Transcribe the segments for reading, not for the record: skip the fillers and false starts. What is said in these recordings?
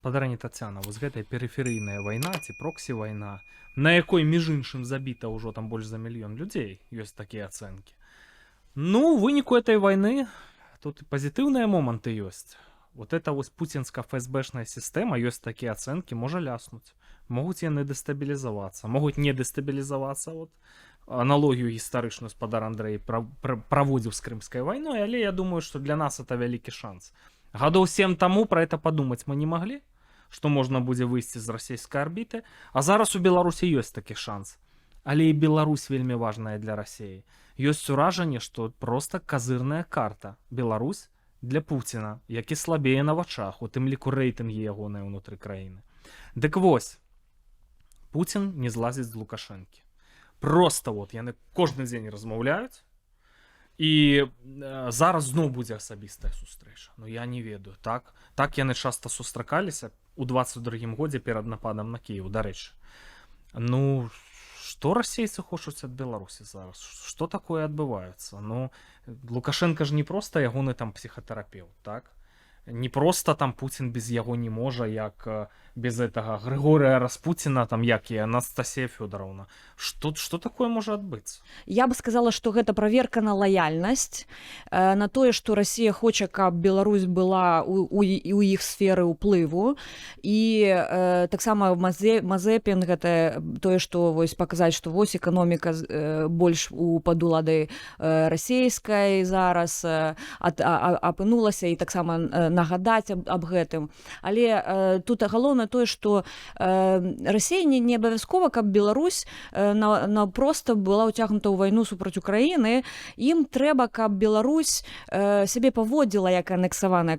Спадарыня Тацяна, вось гэтая перыферыйная вайна ці проксі-вайна, на якой, між іншым, забіта ўжо там больш за мільён людзей, ёсць такія ацэнкі. Ну, у выніку этой вайны тут і пазітыўныя моманты ёсць. Вот это вось пуцінска ФСБшная сістэма, ёсць такія ацэнкі, можа ляснуць. Могуць яны дэстабілізавацца, могуць не дэстабілізавацца. Вот аналогію гістарычную спадар Андрэй праводзіў з Крымскай вайной, але я думаю, што для нас это вялікі шанс. Гадоў 7 таму про это падумаць мы не маглі, што можна будзе выйсці з расійскай арбіты, а зараз у Беларусі ёсць такі шанс. Але і Беларусь вельмі важная для Расеі. Ёсць уражанне, што просто казырная карта Беларусь для Пуціна, які слабее на вачах, у тым ліку рэйтынгі ягоныя ўнутры краіны. Дык вось, Пуцін не злазіць з Лукашэнкі. Просто вот яны кожны дзень размаўляюць, і зараз зноў будзе асабістая сустрэча. Ну, я не ведаю, так яны часта сустракаліся у 22 годзе перад нападам на Кіеў, дарэчы. Ну, што расейцы хочуць ад Беларусі зараз? Што такое адбываецца? Ну, Лукашенко ж не проста ягоны там псіхатэрапеўт, так? Не просто там Пуцін без яго не можа, як без этого Григория Распутина, там, як і Анастасія Фёдоровна. Что такое можа адбыцца? Я бы сказала, что гэта праверка на лаяльнасць, на тое, што Расія хоча, каб Беларусь была у іх сферы ўплыву, і таксама Мазепін, гэта тое, што вось паказаць, што вось эканоміка больш у пад уладай расійскай зараз апынулася, і таксама нагадаць аб гэтым. Але тут галоўнае тое, што Расія не абавязкова, каб Беларусь на просто была ўцягнута ў вайну супраць Украіны. Ім трэба, каб Беларусь сябе паводзіла як анексаваная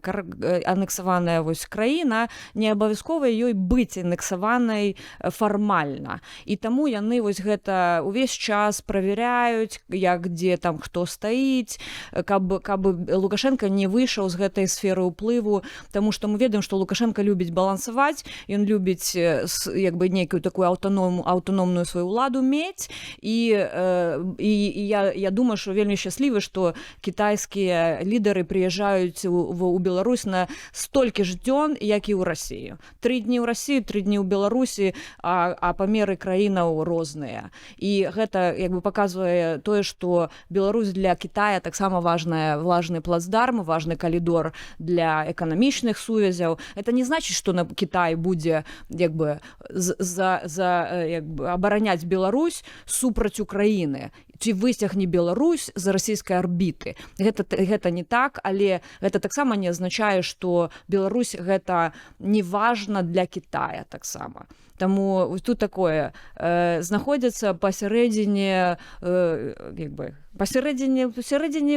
вось краіна, не абавязкова ёй быць анексаванай фармальна. І таму яны вось гэта увесь час правяряюць, як, дзе там хто стаіць, каб Лукашенко не выйшаў з гэтай сферы ўплыву. Таму што мы ведаем, што Лукашенко любіць балансаваць, ён любіць як бы нейкую такую аўтаномную сваю ўладу мець, і я думаю, що вельмі шчаслівы, што кітайскія лідары прыязджаюць у Беларусь на столькі ж дзён, як і ў Расію: 3 дні ў Расію, 3 дні ў Беларусі, а памеры краінаў розныя. І гэта як бы паказвае тое, што Беларусь для Китая таксама важная, важны плацдарм, важны калідор для эканамічных сувязяў. Это не значит, что на Кітай будзе як бы за як бы абараняць Беларусь супраць Украіны ці выцягне Беларусь з расійскай арбіты. Гэта не так, але гэта таксама не азначае, што Беларусь гэта не важна для Китая таксама. Таму вось тут такое, знаходзяцца пасярэдзіне, як бы пасярэдзіне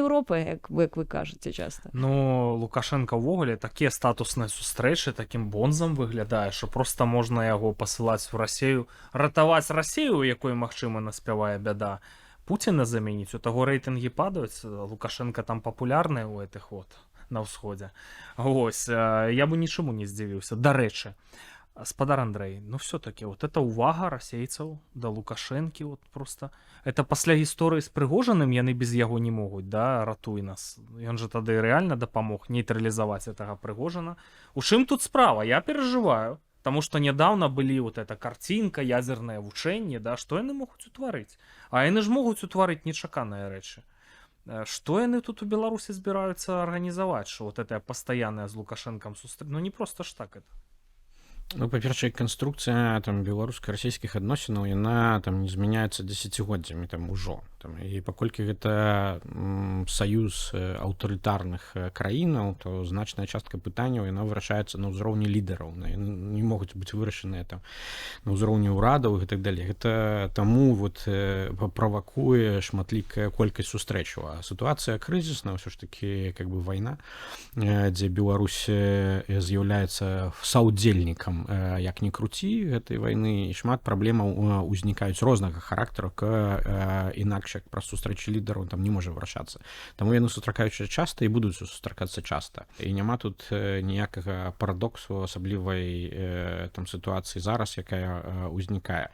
Еўропы, як вы кажаце часта. Ну, Лукашенко ўвогуле такія статусныя сустрэчы, такім бонзам выглядае, що просто можна яго пасылаць у Расею ратаваць Расею, у якой, магчыма, наспявае бяда. Пуціна замяніць, у таго рэйтынгі падаюць, Лукашенко там папулярны у этих вот на ўсходзе. Вось, я бы нічому не здзівіўся. Дарэчы, спадар Андрей, ну, все-таки вот эта увага расейцаў да Лукашэнкі, вот просто это пасля гісторыі з Прыгожаным, яны без яго не могуць, да, ратуй нас. Ён же тады рэальна дапамог нейтралізаваць этого Прыгожана. У чым тут справа? Я перажываю. Таму что недавно былі вот эта картинка, ядерное вучэнне, да, што яны могуць утварыць? А яны ж могуць утварыць нечаканыя рэчы. Што яны тут у Беларусі збіраюцца арганізаваць, что вот это пастаянная з Лукашэнкам сустр... Ну, не просто ж так это. Ну, па-першае, канструкцыя там беларуска-расійскіх адносінаў, яна там не змяняецца дзесяцігоддзямі там ужо там, і паколькі гэта саюз аўтарытарных краінаў, то значная частка пытанняў, яна вырашаецца на ўзроўні лідараў, не могуць быць вырашаныя там на ўзроўні ўрадаў і так далее. Гэта таму вот правакуе шматлікая колькасць сустрэчаў. А сітуацыя крызісная ўсё ж таки, как бы вайна, дзе Беларусь з'яўляецца саўдзельнікам, як ні круці, гэтай вайны, і шмат праблемаў узнікаюць рознага характару, інакш як праз сустрэчы лідараў там не можа вырашацца. Таму яны сустракаюцца часта і будуць сустракацца часта, і няма тут ніякага парадоксу, асаблівай там сітуацыі зараз, якая узнікае.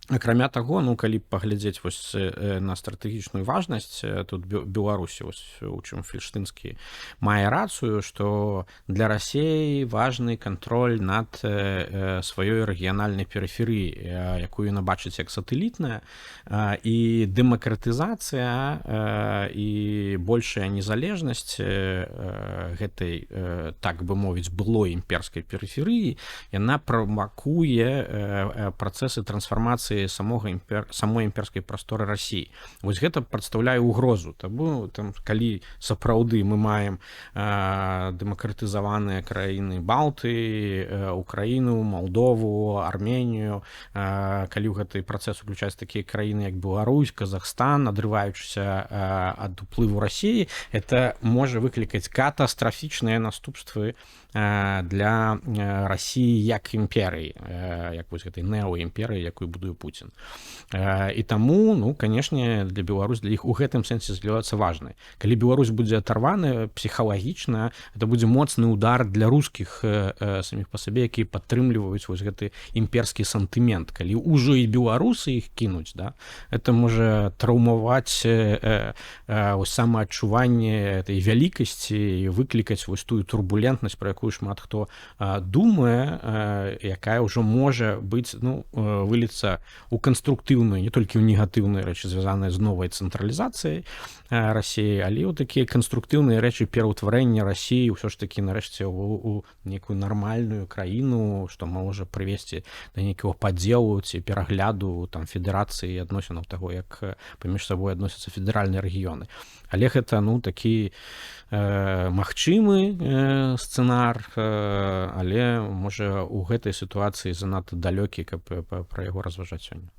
Акрамя таго, ну, калі паглядзець вось на стратэгічную важнасць тут Беларусі, вось у чым Фельштынскі мае рацыю, што для Расеі важны кантроль над сваёй рэгіянальнай перыферыі, якую яна бачыць як сатэлітная, і дэмакратызацыя і большая незалежнасць гэтай, так бы мовіць, былой імперскай перыферыі, яна правакуе працэсы трансфармацыі самога імпер самой імперскай прасторы Расіі. Вось гэта прадстаўляе угрозу. Таму там, калі сапраўды мы маем дэмакратызаваныя краіны Балты, Украіну, Малдову, Арменію, калі ў гэты працэс уключаюць такія краіны, як Беларусь, Казахстан, адрываючыся ад уплыву Расіі, это можа выклікаць катастрафічныя наступствы для Расіі як імперыі, як вось гэтай неоімперыі, якую будуе Пуцін. І таму, ну, канешне, для Беларусь, для іх у гэтым сэнсе з'яўляецца важнай. Калі Беларусь будзе атарваная псіхалагічна, это будзе моцны удар для рускіх саміх па сабе, якія падтрымліваюць вось гэты імперскі сантымент. Калі ўжо і беларусы іх кінуць, да, это можа траўмаваць самаадчуванне этой вялікасці і выклікаць вось тую турбулентнасць, про якую шмат хто думае, якая ўжо можа быць, ну, выліцца у канструктыўную, не толькі ў негатыўныя рэчы, звязаныя з новай цэнтралізацыяй Расіі, але ў такія канструктыўныя рэчы пераўтварэння Расіі ўсё ж такі нарэшце у некую нармальную краіну, што можа прывесці да нейкага падзелу ці перагляду там федэрацыі, адносінаў таго, як паміж сабой адносяцца федэральныя рэгіёны. Але гэта, ну, такі магчымы сцэнар, але можа, у гэтай сітуацыі занадта далёкі, каб пра яго разважаць сёння.